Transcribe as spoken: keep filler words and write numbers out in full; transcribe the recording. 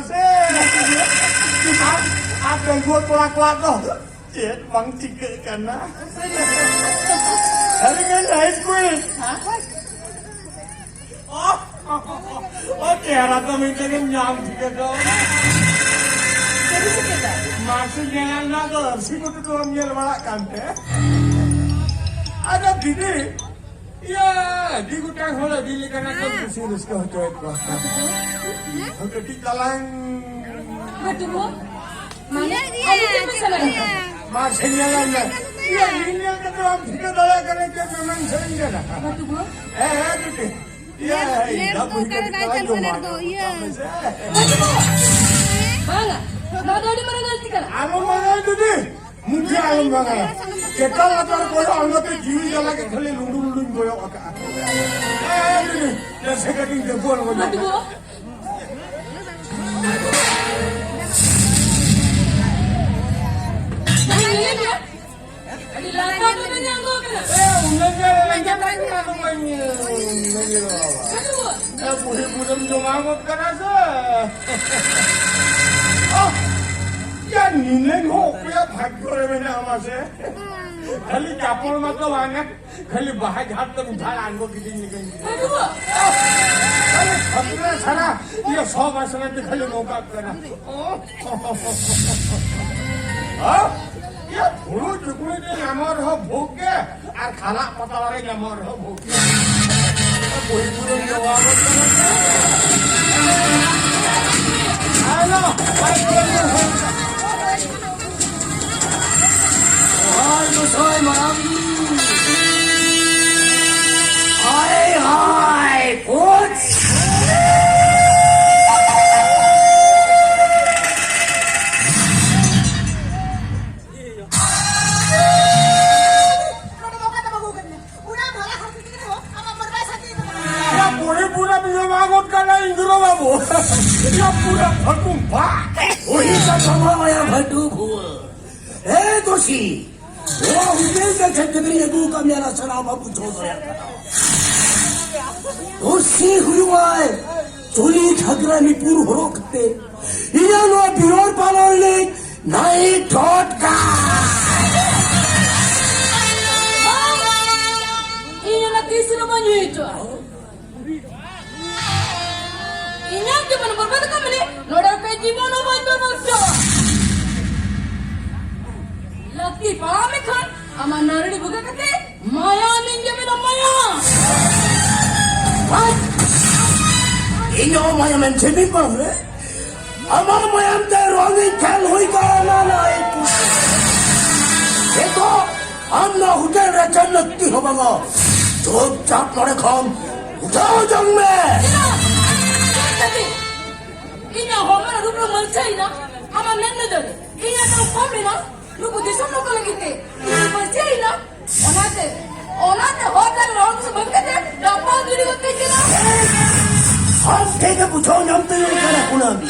ᱥᱮ᱾ ᱟᱨ, ᱟᱨ ᱰᱟᱺᱜᱩᱣᱟᱹ ᱠᱚᱲᱟ ᱠᱚᱣᱟᱜ ᱫᱚ ᱪᱮᱫ ᱵᱟᱝ ᱪᱤᱠᱟᱹᱜ ᱠᱟᱱᱟ᱾ ᱥᱟᱹᱨᱤᱜᱮ ᱞᱟᱹᱭ ᱠᱚ᱾ ᱚ, ᱚ, ᱪᱮᱦᱨᱟ ᱫᱚ ᱢᱤᱫᱴᱮᱱ ᱮᱢ ᱧᱟᱢ ᱴᱷᱤᱠ ᱫᱚ᱾ ᱢᱟᱥᱮ ᱧᱮᱞ ᱨᱮᱱᱟᱜ ᱫᱚ ᱟᱹᱨᱥᱤ ᱠᱚᱛᱮ ᱫᱚ ᱵᱟᱢ ᱧᱮᱞ ᱵᱟᱲᱟᱜ ᱠᱟᱱ ᱛᱮ᱾ ᱟᱫᱚ ᱫᱤᱫᱤ, ᱤᱭᱟᱹ, ᱟᱹᱰᱤ ᱜᱚᱴᱟᱝ ᱦᱚᱲ ᱟᱹᱰᱤ ᱞᱮᱠᱟᱱᱟᱜ ᱠᱚ ᱠᱩᱥᱤ ᱨᱟᱹᱥᱠᱟᱹ ᱦᱚᱪᱚᱭᱮᱫ ᱠᱚᱣᱟ᱾ ᱠᱟᱹᱴᱤᱡ ᱛᱟᱞᱟᱝ᱾ ᱵᱟᱹᱴᱩ ᱵᱟᱹᱵᱩ, ᱢᱟᱱᱮ, ᱤᱭᱟᱹ, ᱤᱭᱟᱹ, ᱟᱹᱰᱤ ᱪᱮᱦᱨᱟ ᱪᱮᱫ ᱥᱮᱨᱮᱧ ᱠᱟᱱᱟ᱾ ᱢᱟ ᱥᱮᱧᱮᱞ ᱢᱮ᱾ ᱤᱭᱟᱹ, ᱤᱧ ᱧᱮᱞ ᱠᱟᱛᱮ ᱵᱟᱢ ᱴᱷᱤᱠᱟᱹ ᱫᱟᱲᱮᱭᱟᱜ ᱠᱟᱱᱟ ᱪᱮᱫ ᱢᱮᱢᱮᱱ ᱥᱮᱨᱮᱧ ᱠᱟᱱᱟ᱾ ᱵᱟᱹᱴᱩ ᱵᱟᱹᱵᱩ᱾ ᱦᱮᱸ, ᱦᱮᱸ, ᱵᱤᱴᱤ᱾ ᱤᱭᱟᱹ, ᱧᱮᱞ, ᱤᱧ ᱧᱮᱞ ᱫᱚ ᱫᱚ ᱵᱩᱡᱽ ᱚᱠᱟᱨᱮ ᱠᱟᱛᱮ ᱵᱟᱭ ᱛᱟᱞᱟᱝ ᱪᱟᱞᱟᱜ ᱡᱚᱢᱟ᱾ ᱠᱟᱱᱟ ᱫᱚ, ᱤᱭᱟᱹ᱾ ᱵᱟᱹᱴᱩ ᱵᱟᱹᱵᱩ᱾ ᱵᱟᱝᱟ, ᱱᱚᱣᱟ ᱫᱚ ᱟᱹᱰᱤ ᱢᱟᱨᱟᱝ ᱜᱟᱹᱞᱛᱤ ᱠᱟᱱᱟ᱾ ᱟᱞᱚ ᱢᱟᱱᱟᱣ ᱡᱩᱫᱤ᱾ ᱢᱩᱴᱷᱤ ᱟᱞᱚᱢ ᱵᱟᱝᱟ᱾ ᱪᱮᱛᱟᱱ ᱞᱟᱛᱟᱨ ᱠᱚᱭᱚᱜ ᱟᱬᱜᱚ ᱛᱮ ᱡᱤᱣᱤ ᱡᱟᱞᱟ ᱜᱮ ᱠᱷᱟᱹᱞᱤ ᱞᱩᱸᱰᱩ ᱞᱩᱸᱰᱩᱧ ᱠᱚᱭᱚᱜ ᱟᱠᱟᱜᱼᱟ᱾ ᱮ, ᱱᱟᱥᱮ ᱠᱟᱹᱴᱤᱡ ᱰᱟᱹᱵᱩ ᱟᱬᱜᱚ ᱧᱚᱜ ᱢᱮ᱾ ᱟᱹᱰᱤ ᱞᱟᱸᱜᱟ ᱜᱮ ᱢᱮᱱᱟᱜ ᱠᱚ ᱠᱟᱱᱟ᱾ ᱮ, ᱩᱱᱟᱹᱜ ᱜᱮ ᱞᱮᱸᱡᱮᱫ ᱞᱮᱱᱠᱷᱟᱱ ᱫᱚ ᱵᱟᱹᱧ, ᱵᱟᱹᱧ ᱨᱚᱲᱟ᱾ ᱮ, ᱵᱩᱲᱦᱤ ᱵᱩᱲᱦᱤᱢ ᱡᱚᱢᱟ ᱜᱚᱫ ᱠᱟᱱᱟ ᱥᱮ? ᱚ, ᱭᱟ, ᱱᱤᱱᱟᱹᱝ ᱦᱚᱸ ᱚᱠᱚᱭᱟᱜ ᱵᱷᱟᱜᱽᱭᱚ ᱨᱮ ᱢᱮᱱᱟᱜᱼᱟ ᱢᱟᱥᱮ? ᱠᱷᱟᱹᱞᱤ ᱪᱟᱯᱚᱞ ᱢᱟᱛᱚ ᱵᱟᱝᱟ, ᱠᱷᱟᱹᱞᱤ ᱵᱟᱦᱟ ᱡᱷᱟᱲ ᱛᱮᱢ ᱡᱷᱟᱲ ᱟᱬᱜᱚ ᱠᱤᱫᱤᱧ ᱞᱮᱠᱟᱧ ᱵᱩᱡᱷᱟᱹᱣᱟ᱾ ᱠᱷᱟᱹᱞᱤ ᱯᱷᱟᱛᱨᱟ ᱥᱟᱨᱟ ᱤᱭᱟᱹ ᱥᱚ ᱵᱟᱥᱱᱟ ᱛᱮ ᱠᱷᱟᱹᱞᱤ ᱱᱚᱝᱠᱟᱜ ᱠᱟᱱᱟ᱾ ᱚ, ᱦᱚ? ᱤᱭᱟᱹ ᱯᱷᱩᱲᱩ ᱪᱩᱠᱲᱩ ᱨᱮ ᱧᱟᱢᱚᱜ ᱨᱮᱦᱚᱸ ᱵᱷᱳᱜᱽ ᱜᱮ, ᱟᱨ ᱠᱷᱟᱞᱟᱜ ᱯᱟᱛᱲᱟ ᱨᱮ ᱧᱟᱢᱚᱜ ᱨᱮᱦᱚᱸ ᱵᱷᱳᱜᱽ ᱜᱮ᱾ ᱵᱩᱲᱦᱤ ᱵᱩᱲᱦᱤ ᱡᱚᱢᱟ ᱜᱚᱫ ᱠᱟᱱᱟ᱾ ᱦᱮᱞᱳ, ᱦᱳᱭ, ᱜᱚᱸᱥᱟᱭ ᱢᱟᱨᱟᱝ᱾ ᱦᱳᱭ, ᱦᱳᱭ, ᱯᱩᱡ᱾ ᱱᱚᱰᱮ ᱫᱚ ᱚᱠᱟ ᱛᱮᱢ ᱟᱹᱜᱩ ᱟᱠᱟᱫᱤᱧᱟ? ᱩᱱᱟᱹᱜ ᱢᱟᱨᱟᱝ ᱦᱚᱲ ᱠᱚ ᱛᱤᱸᱜᱩ ᱨᱮᱦᱚᱸ ᱟᱢᱟᱜ ᱢᱚᱱ ᱵᱟᱭ ᱥᱟᱱᱛᱤ ᱠᱟᱱᱟ᱾ ᱭᱟ, ᱯᱩᱨᱟᱹ ᱯᱩᱨᱟᱹ ᱵᱤᱡᱚᱭ ᱢᱟᱜᱚᱛ ᱠᱟᱱᱟ ᱤᱱᱫᱨᱚ ᱵᱟᱵᱩ᱾ ᱭᱟ, ᱯᱩᱨᱟᱹ ᱯᱷᱟᱹᱴᱩ ᱵᱷᱟ᱾ ᱩᱦᱤ ᱠᱟᱛᱷᱟ ᱢᱟ ᱢᱟᱭᱟ ᱵᱷᱟᱹᱴᱩ ᱵᱷᱩᱣᱟᱹ᱾ ᱮ ᱫᱳᱥᱤ, ᱱᱚᱣᱟ ᱦᱳᱴᱮᱞ ᱛᱮ ᱪᱮᱫ ᱠᱷᱟᱹᱛᱤᱨᱤᱧ ᱟᱹᱜᱩ ᱟᱠᱟᱫ ᱢᱮᱭᱟ, ᱱᱟᱥᱮᱱᱟᱜ ᱵᱟᱢ ᱵᱩᱡᱷᱟᱹᱣ ᱫᱟᱲᱮᱭᱟᱜ ᱠᱟᱱᱟ? ᱫᱳᱥᱤ ᱦᱩᱭᱩᱜᱼᱟᱭ ᱪᱩᱞᱤ ᱜᱷᱟᱜᱽᱨᱟ ᱱᱤᱯᱩᱨ ᱦᱚᱨᱚᱜ ᱠᱟᱛᱮ ᱤᱧᱟᱹᱜ ᱱᱚᱣᱟ ᱵᱤᱭᱚᱨ ᱯᱟᱨᱞᱚᱨ ᱨᱤᱱᱤᱡ ᱱᱟᱭᱤᱴ ᱰᱚᱴ ᱜᱟᱨᱞ᱾ ᱤᱧ ᱚᱱᱟ ᱛᱤᱥ ᱨᱮᱦᱚᱸ ᱵᱟᱹᱧ ᱦᱩᱭ ᱦᱚᱪᱚᱜᱼᱟ᱾ ᱤᱧᱟᱹᱜ ᱡᱤᱵᱚᱱ ᱵᱚᱨᱵᱟᱫ ᱠᱟᱜ ᱢᱟᱱᱮ ᱱᱚᱰᱮ ᱚᱠᱚᱭ ᱡᱤᱵᱚᱱ ᱦᱚᱸ ᱵᱟᱹᱧ ᱵᱚᱨᱵᱟᱫ ᱦᱚᱪᱚᱜᱼᱟ᱾ ᱞᱟᱹᱠᱛᱤ ᱯᱟᱲᱟᱣ ᱢᱮᱠᱷᱟᱱ ᱟᱢᱟᱜ ᱱᱟᱹᱨᱲᱤ ᱵᱷᱩᱜᱟᱹᱜ ᱠᱟᱛᱮ ᱢᱟᱭᱟᱢ ᱤᱧ ᱡᱚᱢᱮᱫᱟ, ᱢᱟᱭᱟᱢ᱾ ᱵᱟᱝ! ᱤᱧ ᱦᱚᱸ ᱢᱟᱭᱟᱢ ᱮᱢ ᱪᱷᱤᱵᱤ ᱠᱚᱢ ᱨᱮ᱾ ᱟᱢᱟᱜ ᱢᱟᱭᱟᱢ ᱛᱮ ᱨᱚᱝ ᱤᱧ ᱠᱷᱮᱞ ᱦᱩᱭ ᱠᱟᱱᱟ, ᱱᱟᱭᱤᱴ᱾ ᱱᱤᱛᱚᱜ ᱟᱢ ᱱᱚᱣᱟ ᱦᱳᱴᱮᱞ ᱨᱮ ᱪᱮᱫ ᱞᱟᱹᱠᱛᱤ ᱦᱚᱸ ᱵᱟᱝᱟ᱾ ᱪᱩᱯᱪᱟᱯ ᱱᱚᱰᱮ ᱠᱷᱚᱱ ᱩᱴᱷᱟᱹᱣ ᱡᱚᱝ ᱢᱮ᱾ ᱪᱮᱫᱟᱜ? ᱪᱮᱫ ᱞᱟᱹᱜᱤᱫ? ᱤᱧᱟᱹᱜ ᱦᱚᱲᱢᱚ ᱨᱮ ᱨᱩᱯ ᱨᱮ ᱢᱟᱹᱞᱪᱷᱟᱹᱭᱮᱱᱟ ᱟᱢᱟᱜ ᱢᱮᱫ ᱱᱚᱡᱚᱨ ᱨᱮ᱾ ᱤᱧᱟᱹᱜ ᱫᱟᱢ ᱠᱚᱢ ᱮᱱᱟ ᱱᱩᱠᱩ ᱫᱤᱥᱚᱢ ᱦᱚᱲ ᱠᱚ ᱞᱟᱹᱜᱤᱫ ᱛᱮ᱾ ᱤᱧ ᱯᱟᱹᱥᱤ ᱮᱱᱟ᱾ ᱚᱱᱟᱛᱮ, ᱚᱱᱟᱛᱮ ᱦᱚᱲ ᱴᱷᱮᱱ ᱨᱚᱲ ᱠᱚ ᱵᱟᱹᱜᱤ ᱠᱟᱛᱮ ᱰᱟᱯᱟ ᱜᱤᱰᱤ ᱠᱟᱛᱮ ᱪᱟᱞᱟᱜ᱾ ᱟᱢ ᱴᱷᱤᱠ ᱮ ᱵᱩᱡᱷᱟᱹᱣ ᱧᱟᱢ ᱛᱮ ᱠᱟᱱᱟ ᱠᱩᱱᱟᱹᱢᱤ᱾